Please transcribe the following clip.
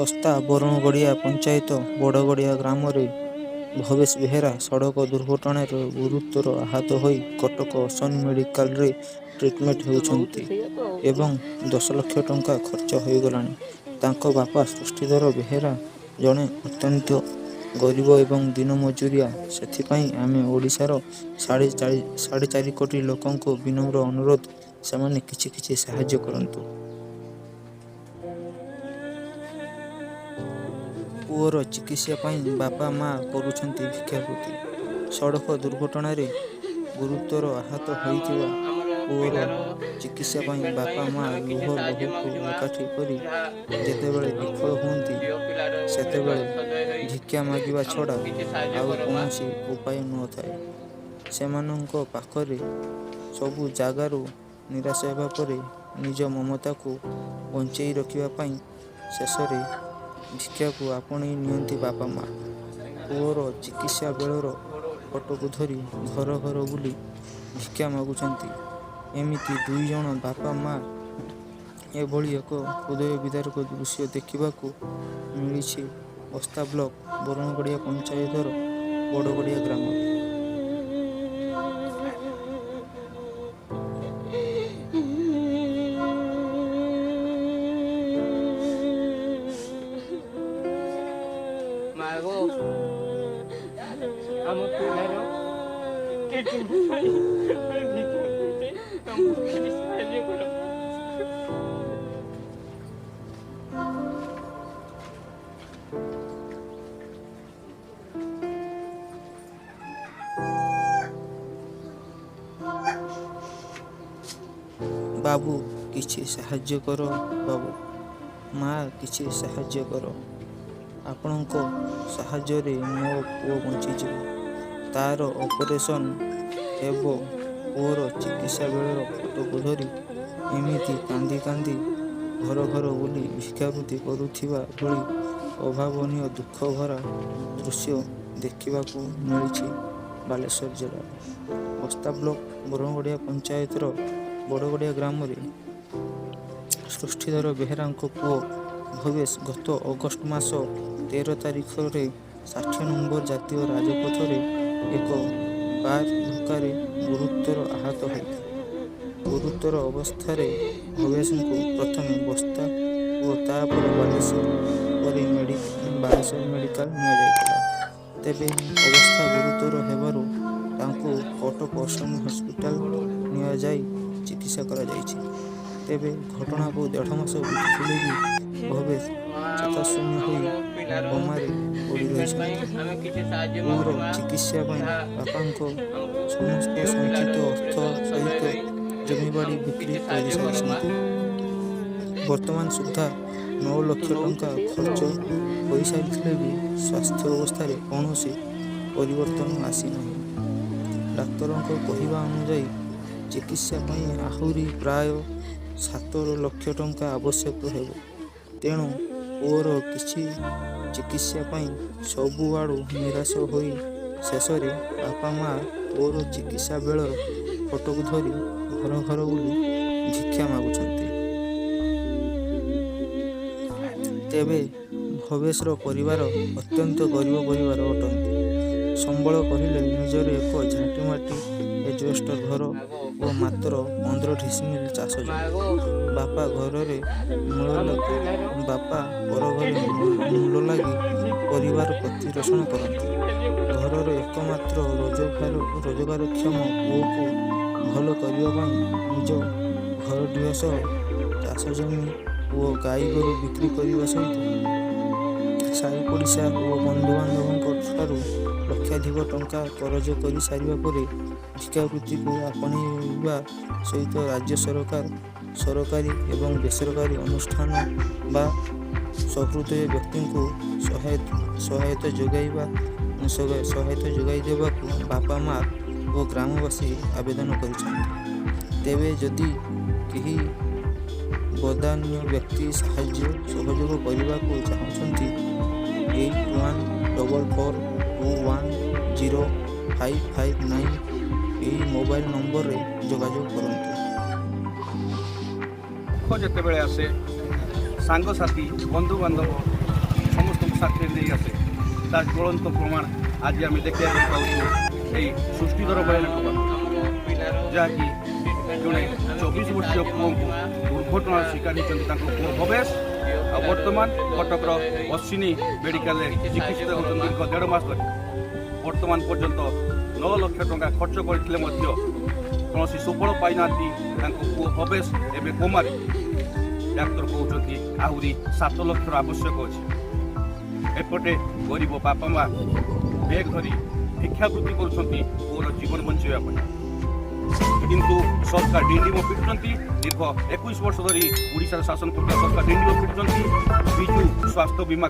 ବସ୍ତା ବରୁଣଗଡ଼ିଆ ପଞ୍ଚାୟତ ବଡ଼ଗଡ଼ିଆ ଗ୍ରାମରେ ଭବେଶ ବେହେରା ସଡ଼କ ଦୁର୍ଘଟଣାରେ ଗୁରୁତର ଆହତ ହୋଇ କଟକ ଅଶ୍ୱିନୀ ମେଡିକାଲରେ ଟ୍ରିଟମେଣ୍ଟ ହେଉଛନ୍ତି ଏବଂ 10 ଲକ୍ଷ ଟଙ୍କା ଖର୍ଚ୍ଚ ହୋଇଗଲାଣି। ତାଙ୍କ ବାପା ସୃଷ୍ଟିଧର ବେହେରା ଜଣେ ଅତ୍ୟନ୍ତ ଗରିବ ଏବଂ ଦିନ ମଜୁରିଆ। ସେଥିପାଇଁ ଆମେ ଓଡ଼ିଶାର 4.5 କୋଟି ଲୋକଙ୍କୁ ବିନମ୍ର ଅନୁରୋଧ, ସେମାନେ କିଛି କିଛି ସାହାଯ୍ୟ କରନ୍ତୁ। ପୁଅର ଚିକିତ୍ସା ପାଇଁ ବାପା ମା କରୁଛନ୍ତି ଭିକ୍ଷାବୃତ୍ତି। ସଡ଼କ ଦୁର୍ଘଟଣାରେ ଗୁରୁତର ଆହତ ହୋଇଥିବା ଆମର ପୁଅର ପିଲାର ଚିକିତ୍ସା ପାଇଁ ଟ୍ରିଟମେଣ୍ଟ ବାପା ପାଇଁ ମା ଆମେ ଲୁହ କିଛି ସାହାଯ୍ୟ ଲୁହକୁ ମାଗୁଛୁ ମା। ଏକାଠି କରି ଯାହା ଯେତେବେଳେ ଆମକୁ ବିଫଳ ହୁଅନ୍ତି, ଦିଅ, ପିଲାର ସେତେବେଳେ ସଦୟ ହୋଇ ଭିକ୍ଷା ମାଗିବା ଆମକୁ ଛଡ଼ା କିଛି ସାହାଯ୍ୟ ଆଉ କର ମା। କୌଣସି ଉପାୟ ନଥାଏ ସେମାନଙ୍କ ପାଖରେ। ସବୁ ଜାଗାରୁ ନିରାଶ ହେବା ପରେ ନିଜ ମମତାକୁ ବଞ୍ଚେଇ ରଖିବା ପାଇଁ ଶେଷରେ ଭିକ୍ଷାକୁ ଆପଣେଇ ନିଅନ୍ତି ବାପା ମା। ପୁଅର ଚିକିତ୍ସା ବେଳର ଫଟୋକୁ ଧରି ଘର ଘର ବୁଲି ଭିକ୍ଷା ମାଗୁଛନ୍ତି ଏମିତି ଦୁଇ ଜଣ ବାପା ମା। ଏଭଳି ଏକ ହୃଦୟ ବିଦାରକ ଦୃଶ୍ୟ ଦେଖିବାକୁ ମିଳିଛି ବସ୍ତା ବ୍ଲକ ବରୁଣଗଡ଼ିଆ ପଞ୍ଚାୟତର ବଡ଼ଗଡ଼ିଆ ଗ୍ରାମରେ। ମା ଗୋ, ଆମ ପିଲାର ଟ୍ରିଟମେଣ୍ଟ ପାଇଁ ଆମେ ଭିକ୍ଷା କରୁଛେ। ଆମକୁ କିଛି ସାହାଯ୍ୟ କର। ବାବୁ, କିଛି ସାହାଯ୍ୟ କର ବାବୁ, ମା, କିଛି ସାହାଯ୍ୟ କର। ଆପଣଙ୍କ ସାହାଯ୍ୟରେ ମୋ ପୁଅ ବଞ୍ଚିଯିବ, ତାର ଅପରେସନ୍ ହେବ। ପୁଅର ଚିକିତ୍ସା ବେଳର ଫଟୋକୁ ଧରି ଏମିତି କାନ୍ଦି କାନ୍ଦି ଘର ଘର ବୁଲି ଭିକ୍ଷାବୃତ୍ତି କରୁଥିବା ଭଳି ଅଭାବନୀୟ ଦୁଃଖ ଭରା ଦୃଶ୍ୟ ଦେଖିବାକୁ ମିଳିଛି ବାଲେଶ୍ୱର ଜିଲ୍ଲାର ବସ୍ତା ବ୍ଲକ ବରୁଣଗଡ଼ିଆ ପଞ୍ଚାୟତର ବଡ଼ଗଡ଼ିଆ ଗ୍ରାମରେ। ସୃଷ୍ଟିଧର ବେହେରାଙ୍କ ପୁଅ ଭବେଶ ଗତ ଅଗଷ୍ଟ ମାସ 13 ତାରିଖରେ 60 ନମ୍ବର ଜାତୀୟ ରାଜପଥରେ ଏକ କାର ଧକ୍କାରେ ଗୁରୁତର ଆହତ ହୋଇଥିଲେ। ଗୁରୁତର ଅବସ୍ଥାରେ ଭବେଶଙ୍କୁ ପ୍ରଥମେ ବସ୍ତା ଓ ତାପରେ ବାଲେଶ୍ୱର ପରେ ବାଲେଶ୍ୱର ମେଡିକାଲ ନିଆଯାଇଥିଲା। ତେବେ ଅବସ୍ଥା ଗୁରୁତର ହେବାରୁ ତାଙ୍କୁ କଟକ ଅଶ୍ୱିନୀ ହସ୍ପିଟାଲ ନିଆଯାଇ ଚିକିତ୍ସା କରାଯାଇଛି। ତେବେ ଘଟଣାକୁ ଦେଢ଼ ମାସ ବିତିଥିଲେ ବି ଭବେଶ ମା, ଚେତାଶୂନ୍ୟ ହୋଇ ଆମର ପିଲାର କୋମାରେ ପଡ଼ି ଟ୍ରିଟମେଣ୍ଟ ପାଇଁ ରହିଛନ୍ତି। ଆମେ କିଛି ସାହାଯ୍ୟ ପୁଅର ମାଗୁଛୁ ମା। ଚିକିତ୍ସା ପାଇଁ ଯାହା ବାପାଙ୍କ ଆମକୁ ସମସ୍ତ ଦିଅ, ସଞ୍ଚିତ ପିଲାର ଅର୍ଥ ସଦୟ ସହିତ ହୋଇ ଜମିବାଡ଼ି ଆମକୁ ବିକ୍ରି କିଛି ସାହାଯ୍ୟ କର ମା। କରିସାରିଛନ୍ତି। ବର୍ତ୍ତମାନ ସୁଦ୍ଧା 9 ଲକ୍ଷ ଟଙ୍କା ଖର୍ଚ୍ଚ ହୋଇସାରିଥିଲେ ବି ସ୍ୱାସ୍ଥ୍ୟ ଅବସ୍ଥାରେ କୌଣସି ପରିବର୍ତ୍ତନ ଆସିନାହିଁ। ଡାକ୍ତରଙ୍କ କହିବା ଅନୁଯାୟୀ ଚିକିତ୍ସା ପାଇଁ ଆହୁରି ପ୍ରାୟ 7 ଲକ୍ଷ ଟଙ୍କା ଆବଶ୍ୟକ ହେବ। ତେଣୁ ପୁଅର କିଛି ଚିକିତ୍ସା ପାଇଁ ସବୁଆଡ଼ୁ ନିରାଶ ହୋଇ ଶେଷରେ ବାପା ମା ପୁଅର ଚିକିତ୍ସା ବେଳର ଫଟୋକୁ ଧରି ଘର ଘର ବୁଲି ଭିକ୍ଷା ମାଗୁଛନ୍ତି। ତେବେ ଭବେଶର ପରିବାର ଅତ୍ୟନ୍ତ ଗରିବ ପରିବାର ଅଟନ୍ତି। ସମ୍ବଳ କହିଲେ ନିଜର ଏକ ଝାଟିମାଟି ଏଜବେଷ୍ଟର ଘର ଓ ମାତ୍ର 15 ଡିସିମିଲ ଚାଷ ଜମି। ବାପା ଘରରେ ମୂଲ ଆମ ପିଲାର ବାପା ପର ଘରେ ଟ୍ରିଟମେଣ୍ଟ ପାଇଁ ମୂଲ ଲାଗି ଆମେ ଭିକ୍ଷା ପରିବାର କରୁଛେ। ପ୍ରତିପୋଷଣ କରନ୍ତି। କିଛି ସାହାଯ୍ୟ କର। ଘରର ଏକମାତ୍ର ରୋଜଗାରକ୍ଷମ ପୁଅକୁ ଭଲ କରିବା ପାଇଁ ନିଜ ଘରଡିହ ସହ ଚାଷ ଜମି ଓ ଗାଈଗୋରୁ ବିକ୍ରି କରିବା ସହିତ ସାହି ପଡ଼ିଶା ଓ ବନ୍ଧୁବାନ୍ଧବଙ୍କ ଠାରୁ ଲକ୍ଷାଧିକ ଟଙ୍କା କରଜ କରି ସାରିବା ପରେ ଭିକ୍ଷାବୃତ୍ତିକୁ ଆପଣେଇବା ସହିତ ରାଜ୍ୟ ସରକାର, ସରକାରୀ ଏବଂ ବେସରକାରୀ ଅନୁଷ୍ଠାନ ବା ସହୃଦୟ ବ୍ୟକ୍ତିଙ୍କୁ ସହାୟତା ଯୋଗାଇ ଦେବାକୁ ବାପା ମା ଓ ଗ୍ରାମବାସୀ ଆବେଦନ କରିଛନ୍ତି। ତେବେ ଯଦି କେହି ବଦାନ୍ୟ ବ୍ୟକ୍ତି ସାହାଯ୍ୟ ସହଯୋଗ କରିବାକୁ ଚାହୁଁଛନ୍ତି, 8144210559 ଏହି ମୋବାଇଲ ନମ୍ବରରେ ଯୋଗାଯୋଗ କରନ୍ତୁ। ଦୁଃଖ ଯେତେବେଳେ ଆସେ, ସାଙ୍ଗସାଥି, ବନ୍ଧୁବାନ୍ଧବ ସାଥିରେ ନେଇ ଆସେ, ତାର ଜ୍ୱଳନ୍ତ ପ୍ରମାଣ ଆଜି ଆମେ ଦେଖିବା ପାଇଁ ପାଉଛୁ ଏଇ ସୃଷ୍ଟିଧର ବୟାନଙ୍କ ପାଖରେ, ଯାହାକି ଜଣେ 24 ବର୍ଷୀୟ ପୁଅଙ୍କୁ ଦୁର୍ଘଟଣାର ଶିକାର ହୋଇଛନ୍ତି ତାଙ୍କ ପୁଅ ଭବେଶ। ଆଉ ବର୍ତ୍ତମାନ କଟକର ଅଶ୍ୱିନୀ ମେଡିକାଲରେ ଚିକିତ୍ସିତ ହେଉଛନ୍ତି ଦୀର୍ଘ ଦେଢ଼ ମାସ ଧରି। ବର୍ତ୍ତମାନ ପର୍ଯ୍ୟନ୍ତ 9 ଲକ୍ଷ ଟଙ୍କା ଖର୍ଚ୍ଚ କରିଥିଲେ ମଧ୍ୟ କୌଣସି ସୁଫଳ ପାଇନାହାନ୍ତି। ତାଙ୍କ ପୁଅ ଭବେଶ ଏବେ କୋମାରେ। ଡାକ୍ତର କହୁଛନ୍ତି ଆହୁରି 7 ଲକ୍ଷର ଆବଶ୍ୟକ ଅଛି। ଏପଟେ ଗରିବ ବାପା ମା ବେଗ ଧରି ଭିକ୍ଷାବୃତ୍ତି କରୁଛନ୍ତି ପୁଅର ଜୀବନ ବଞ୍ଚାଇବା ପାଇଁ। କିନ୍ତୁ ସରକାର ଡିଣ୍ଡିମ ପିଟୁଛନ୍ତି। ଦୀର୍ଘ 21 ବର୍ଷ ଧରି ଓଡ଼ିଶାର ଶାସନ କରୁଥିବା ସରକାର ଡିଣ୍ଡିମ ପିଟୁଛନ୍ତି। ବିଜୁ ସ୍ୱାସ୍ଥ୍ୟ ବୀମା